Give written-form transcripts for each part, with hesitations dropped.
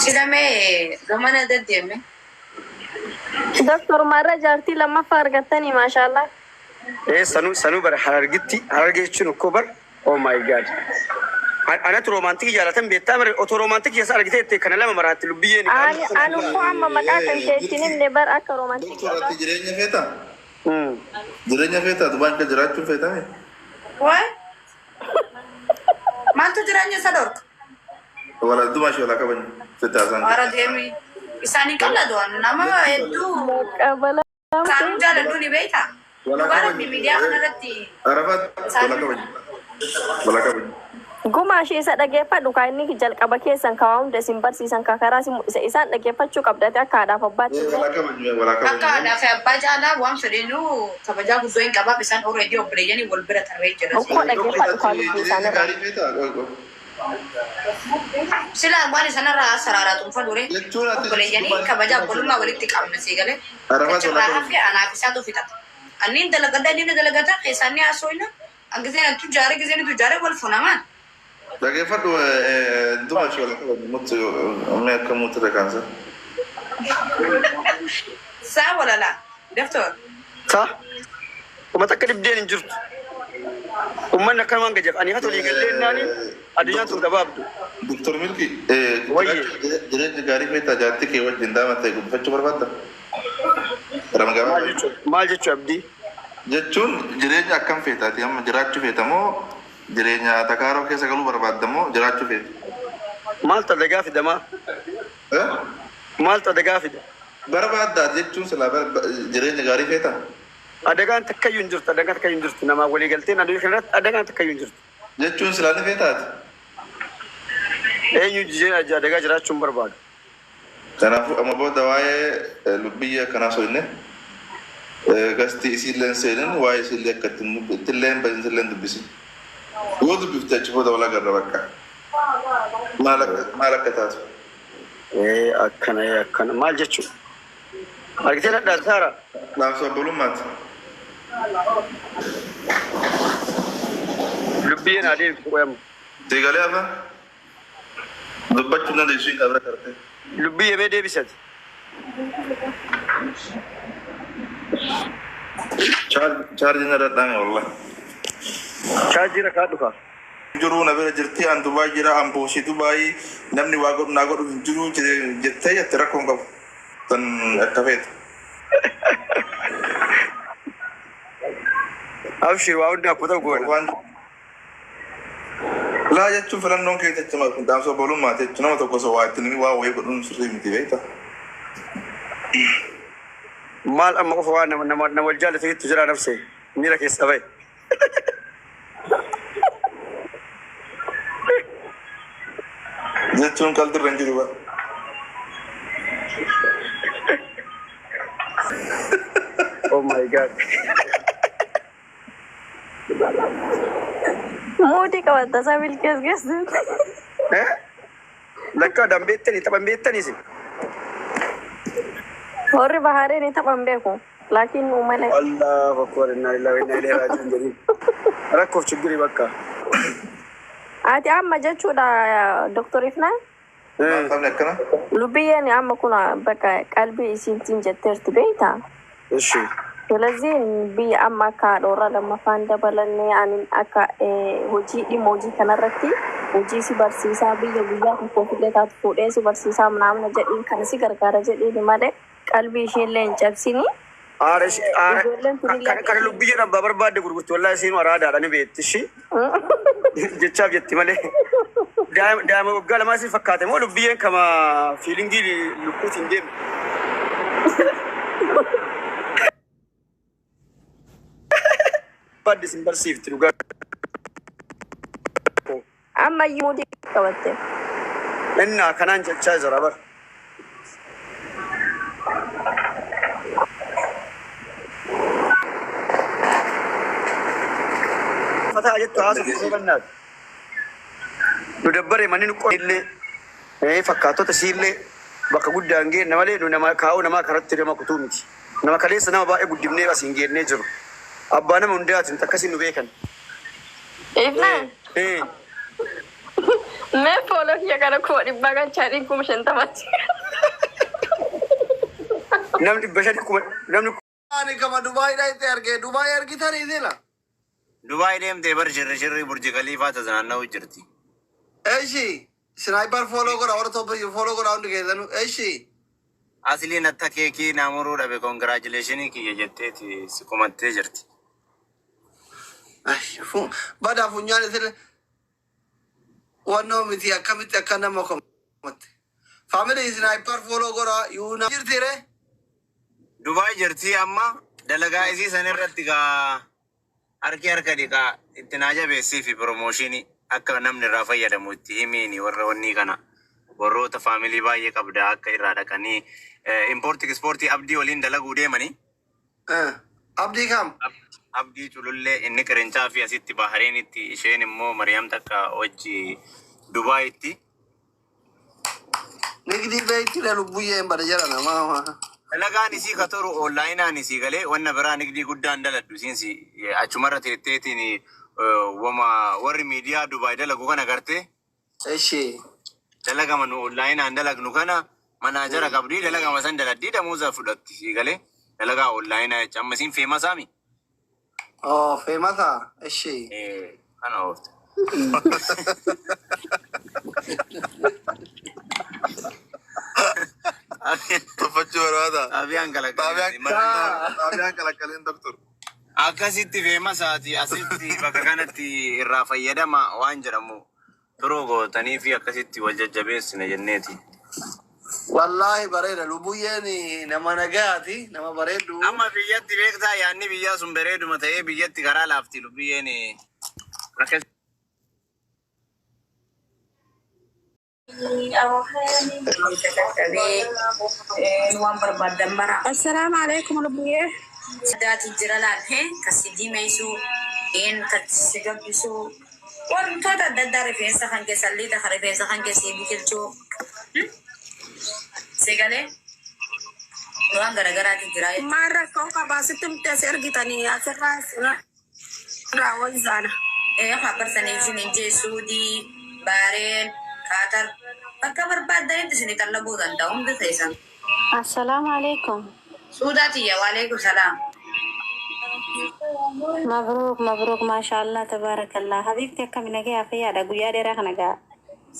Sila mee gamana deddeeme. Doktor maarra jaartii lammaffaa argattanii maashaallah. Ee sanuu sanuu bara Harargitti Hararge jechuun ukkoo bar oh my god. Anatu romantic jaalatan beektaa mare otoo romantic keessa argitee jette kana lama maraatti lubbiyyeen. Ani anu koo amma maqaa kan keetti himne bar akka romantic. Doktor ati jireenya feetaa? Jireenya feetaa Dubaan kan jiraachuu feetame? Waay. Maaltu jireenya isa dhorka? Wala dumaa ishee walaa kabajnu. Sitti haasaan. Waara deemi. Isaanii qal'atu nama hedduu Qabala. isaanuu jaaladhu ni beektaa? Walaa Dhugaa kabajnu. rabbi miidiyaa kanarratti Arafaat walaa kabajnu. Walaa kabajnu. Gumaa ishee isa dhageeffadhu kan inni jalqaba keessan ka waa hunda isin barsiisan ka karaa isin mul'isa isaan dhageeffachuu qabdate akka haadhaaf abbaatti. Walaa kabajnu. Walaa akka kabajnu. aadaa fi abbaa caalaa waan fedhinuu kabajaa guddoo hin qabaaf isaan already obboleeyyanii wal bira tarree jira. Okkoo dhageeffadhu kaa dubbii Jireenya isaanirraa. gaarii feetaa? Qoy qoy. Silaan waan isaanirraa saraaraa xunfa dure Jechuun ati obboleeyyanii kabajaa obbolummaa walitti qabna sii galee. Arafaat walaa Achirraa kabajnu. hafe anaaf isaatu fixata. Anniin dalagadha inni dalagata keessaan ni haasofna. Giseen tujaare giseen tujaare wal funamaan. Dhageeffadhu dumaa ishee walaa kabajnu. Mutu mee akka mutu irra kaansa. Saa walalaa. Daftoor. Sa uummata akka dhibdeen hin jirtu. Uummanni akkanumaan gajaf ani hatu walii naani addunyaan tun gabaabdu. Doktor Milki, Wayye. jireenya gaarii feetaa jaartii kee wajjin daa'ima ta'e guddifachuu barbaadda? Ramagamaa Maal jechuun maal jechuu abdii? jechuun jireenya akkam feetaati amma jiraachuu feeta moo jireenya takaaroo keessa galuu barbaadda moo jiraachuu feeta? Maaltu adagaa fidamaa? Eh? Maaltu adagaa fida? Barbaaddaa jechuun silaa jireenya gaarii feeta? Adagaan takkayyuu hin jirtu adagaan takkayyuu hin jirtu namaa walii galteen addunyaa kanarratti adagaan takkayyuu hin jirtu. Jechuun silaa ni feetaati? Eenyu jireenya adagaa jiraachuu hin barbaadu. Kanaafuu amma booda waa'ee lubbiyya akkanaa osoo hinne gasti isiillee seenin waa'ee isiillee akka ittillee hin basin hin dubbisin. Yoo dubbifte achi booda wal agarra bakka. Maal akka taatu? Ee akkana ee akkana maal jechuudha? Argitee dhadhaa saara. Dhaamsa obbolummaati. Lubbiyyeen adeemtu qoyamu. Siigalee hafa? Dubbachuu dandeessu hin qabra tarte. Lubbiyyee mee deebisati? Chaarjii narra dhaame wallahi. Chaarjii rakaa dhufa. Jiru na bira jirti an Dubaay jira an boosii Dubaay namni waa godhu naa godhu hin jiru jettee jette rakkoo hin qabu. Tan akka feetu. Abshir waa hundi akkuma ta'u goona. Waan laa jechuun filannoon kee jechuudha kun dhaamsa obbolummaati jechuun nama tokko osoo waa itti nimi waa wayii godhuun sirrii miti beektaa. Maal amma qofa waan nama nama nama wal jaallatu jira nafsee miira keessa bahe. Jechuun qaldirra hin jiru bara. Oh my god. Muudii qabatta isaa milkees geessuuti. Eh? Lakkaa dhaan beektanii taphan beektanii isin. Warri Bahareen taphan beeku. Laakiin nuu malee. Allahu akbar inna lillahi wa inna ilaihi raji'un jedhin. Rakkoof chiggiri bakka. Ati amma jechuudha Doktor Ifnaan. Maal taphni akkana? Lubbiyyeen amma kun bakka qalbii isiitiin jetteerti beektaa? Ishi. ስለዚህ biyya amma akka haadha lammaffaan dabalannee ani akka hojii dhimma hojii kanarratti hojii si barsiisaa biyya guyyaa tokkoof illee taatu fuudhee si barsiisaa manaamna jedhiin kana si gargaara jedhiin malee qalbii isheellee hin cabsini. Aara aara Ijoolleen tunillee kana lubbiyyeen abbaa barbaadde gurgurti wallahi isiin araadaadha ni beekti ishi. Jechaaf jetti malee. Daa'ima waggaa lamaa isin fakkaate moo lubbiyyeen kama fiilingii lukkuutiin deemte. Barbaadde isin barsiifti dhugaa. Amma iyyuu muudii qabatte. Innaa kanaan jechaa jira bara. Fataa jettu haasofuu bannaati. Nu dabbare manni nu illee fakkaattota isiillee bakka guddaa hin geenne malee nu nama kaa'uu namaa karatti nama kutuu miti. Nama kaleessa nama baay'ee guddifnee as hin geennee jiru. Abbaa nama hundaatiin akkasiin nu beekan. Ifnaan Eh. Mee follow kiyya kana 500,000 galchaadhiin 50,000tti. Namni 500 kuma namni Ani kama Dubaay dhaqxe argee Dubaay argitanii sila. Dubaay deemtee bar shirri shirri Burji Khaliifaa tajaajilaa jirti. Eshi sniper follow godha warra tokko follow godha hundi keessanuu eshi. Asliin atta keekii naamuruu dhabe congratulationii kiyya jetteeti si kumattee jirti. Badaa funyaan isin wannoo miti akkamitti akka nama komatte. Family sniper follow godha yuuna jirti re. Dubaay jirti amma dalagaa isii san irratti gaa harki harka dhiqaa itti naa jabeessii fi promotionii akka namni irraa fayyadamu itti himiini warra wanni kana warroota family baay'ee qabda akka irraa dhaqanii importii exportii abdii waliin dalaguu deemanii. Abdii kam? Abdii culullee inni qirincaa fi asitti Bahareenitti isheen immoo Mariyaam takka wajji Dubaayitti. Nigdii beekti lubbuyyeen bada jala namaa. Dalagaan isii ka toru onlineaan isii galee wanna biraa nigdii guddaan daladdu isiinsi achumarra teetteetiin wama warri miidiyaa Dubaay dalagu kana gartee Eshi. Dalagama nu onlineaan dalagnu kana manager qabdii dalagama san daladdii damuuza fudhatti sii galee dalagaa onlineaa jecha amma isiin famousaami. Oh, famousa. Eshi. Kana oofte. Tuffachuu barbaada. Xaabiyaan Xaabiyaan kalaqalee. xaabiyaan kalaqaleen doktor. Akkasitti famousaati asitti bakka kanatti irraa fayyadama waan jedhamu turuu gootanii fi akkasitti wal jajjabeessine jenneeti. Wallaahi bareeda lubbuyyeen nama nagaati nama bareedu. Amma biyyatti beektaa yaadni biyyaa sun bareeduma ta'ee biyyatti karaa laafti lubbiyyeen akkas. Qaqqabee waan barbaaddan mara. Assalaamu alaikum lubbiyyee. Addaati jira laalhee kasi diimeessuu, een kasi gabbisuu, wantoota adda addaa rifeensa kan keessa lixa kan rifeensa kan keessa biqilchuu. Sagalee waan garagaraati jira. Maal rakkoo qabaa sitti miti as ergitanii asirraa asirraa wayzaana. Ee habarsanii isin jee Suudii, Baareen, Kaatar bakka barbaaddanitti isin xallabuu danda'u hundi keessan. Assalaamu alaikum. Suudaatiyya waalaikum salaam. Mabruuk mabruuk maashaallah tabaarakallah. Habiibti akkami nagaya fayyaadha guyyaa dheeraa kana gaa.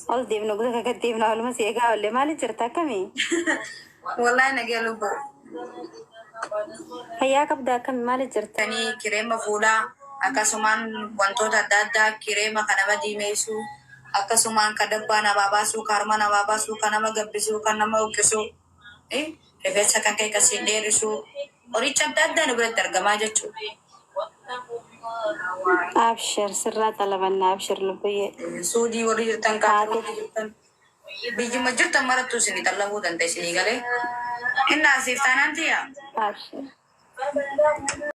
Ol deemna guda gad deemna oluma si eegaa olle maali jirta akkami? Wallahi nagee lubbuu. Fayyaa qabda akkami maali jirta? Tanii kireema fuulaa akkasumaan wantoota adda addaa kireema kan nama diimeessuu akkasumaan kan dabbaa namaa baasuu kan harma namaa baasuu kan nama gabbisuu kan nama uqqisuu rifeensa kan kee kasiin dheerisuu qoricha adda addaa nu biratti argamaa jechuudha. Abshir sirraa xalabanna abshir lubbiyyee. Suudii warri jirtan Kaatar Haati warri jirtan biyyuma jirtan marattuu isinii xallabuu danda'a isinii galee. Inni asiif taanaan tiyya. Abshir.